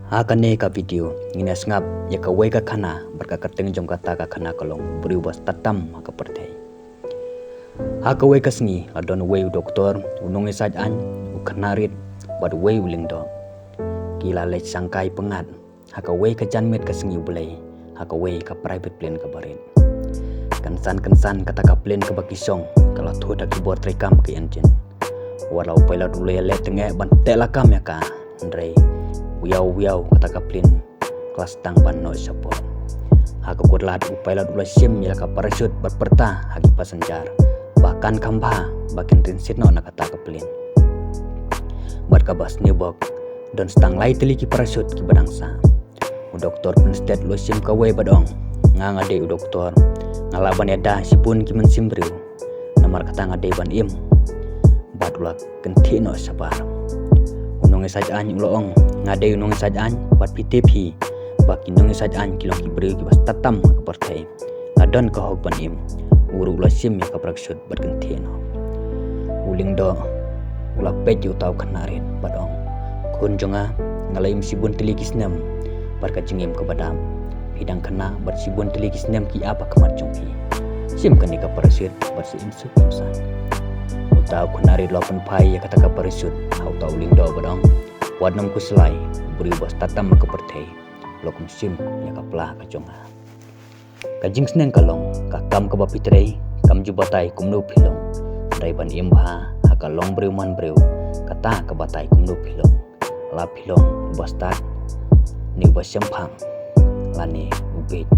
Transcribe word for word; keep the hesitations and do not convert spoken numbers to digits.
Ha kane ka video ngin ïa sngap ïa kawei ka khana bad ka kyrteng jong kata ka khana ka long u briew ba stad tam ha ka pyrthei. Ha kawei ka sngi la don uwei u doktor, u nongïasaid aiñ, u khynnah rit bad uwei u lyngdoh. Ki la leit shangkai pyngngad ha kawei ka janmiet ka sngi U Blei ha kawei ka private plane kaba rit. Kynsan kynsan kata ka plane kaba ki shong ka la thut ha ki bor treikam ki engine. Wat la u pilot u la ïaleh tyngeh ban teh lakam ïa ka, hynrei wiaw wiaw kata ka plane ka la sdang ban noh shapoh. Ha ka kut lad u pilot u la shim ïa la ka parachute bad pyrta ha ki passenger ba kan kham bha ba kin rynsied noh na kata ka plane. Bad kaba sniewbok, don tang lai tylli ki parachute kiba dang sah. U doktor pynstet u la shim kawei bad ong, nga nga dei u doktor, nga lah ban ïada shibun ki mynsiem briew. Namar kata nga dei ban im. Bad u la kynthih noh shabar. U nongïasaid aiñ u la ong, nga dei u nongïasaid aiñ bad phi te phi ba ki nongïasaid aiñ ki long ki briew kiba stad tam ha ka pyrthei. Nga don ka hok ban im. U ruh u la shim ïa ka parachute bad kynthih noh. U lyngdoh u la peit ïa uta u khynnah rit bad ong, khun jong nga, nga la im shibun tylli ki snem bad ka jingim kaba dap. Phi dang khynnah bad shibun tylli ki snem ki ap ha khmat jong phi. Shim kane ka parachute bad sa im suk im saiñ. Uta u khynnah rit u la pynphai ïa kata ka parachute ha uta u lyngdoh bad ong, wat nym khuslai, u briew ba stad tam ha ka pyrthei u la kum shim ïa ka pla ka jong nga. Ka jingsneng ka long, ka kam kaba phi trei kam ju batai kumno phi long. Trei ban im bha ha ka long briew man briew, kata ka batai kumno phi long. La phi long uba stad ne uba shemphang, lane u bieit.